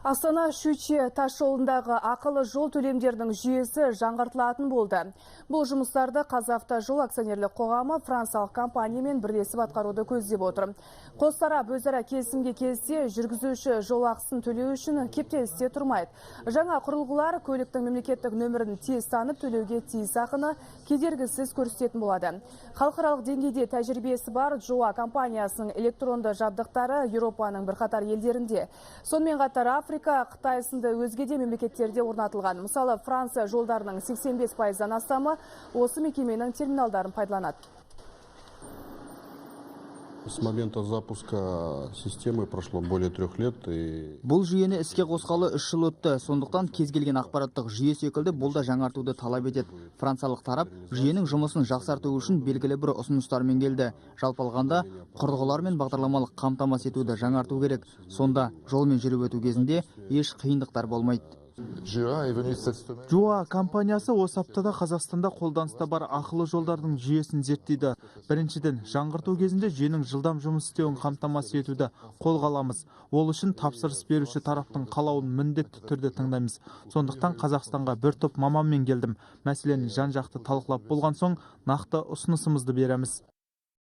Астана Щучье тас жолындағы ақылы жол төлемдерінің жүйесі жаңғыртылатын болды. Бұл жұмыстарды «Қазавтожол» акционерлік қоғамы франциялық компаниямен бірлесіп атқаруды көздеп отыр. Қос тарап өзара келісімге келсе, жүргізуші жол ақысын төлеу үшін кептелісте тұрмайды. Жаңа құрылғылар көліктің мемлекеттік нөмірін тез танып, төлеуге тиіс ақыны кедергісіз көрсететін болады. Халықаралық деңгейде тәжірибесі бар Джоа компаниясының электронды жабдықтары Еуропаның бірқатар елдерінде. Сонымен қатар Африка, Қытай сынды өзге де мемлекеттерде орнатылған. Мысалы, Франция жолдарының 85%-дан астамы осы мекеменің терминалдарын пайдаланады. С момента запуска системы прошло более 3 лет. И Бұл жүйені іске қосқалы 3 жыл өтті. Сондықтан кез келген ақпараттық жүйе секілді бұл да жаңартуды талап етеді. Франциялық тарап жүйенің жұмысын жақсарту үшін белгілі бір ұсыныстармен келді. Жалпы алғанда, құрылғылар мен бағдарламалық қамтамасыз етуді жаңарту керек. Сонда жолмен жүріп өту кезінде еш қиындықтар болмайды. Джоа компаниясы осы аптада Қазақстанда қолданыста бар ақылы жолдардың жүйесін зерттейді. Біріншіден, жаңғырту кезінде жүйенің жылдам жұмыс істеуін қамтамасыз етуді қолға аламыз. Ол үшін тапсырыс беруші тараптың қалауын міндетті түрде тыңдаймыз. Сондықтан Қазақстанға бір топ маманмен келдім. Мәселені жан жақты талқылап болған соң, нақты ұсынысымызды береміз.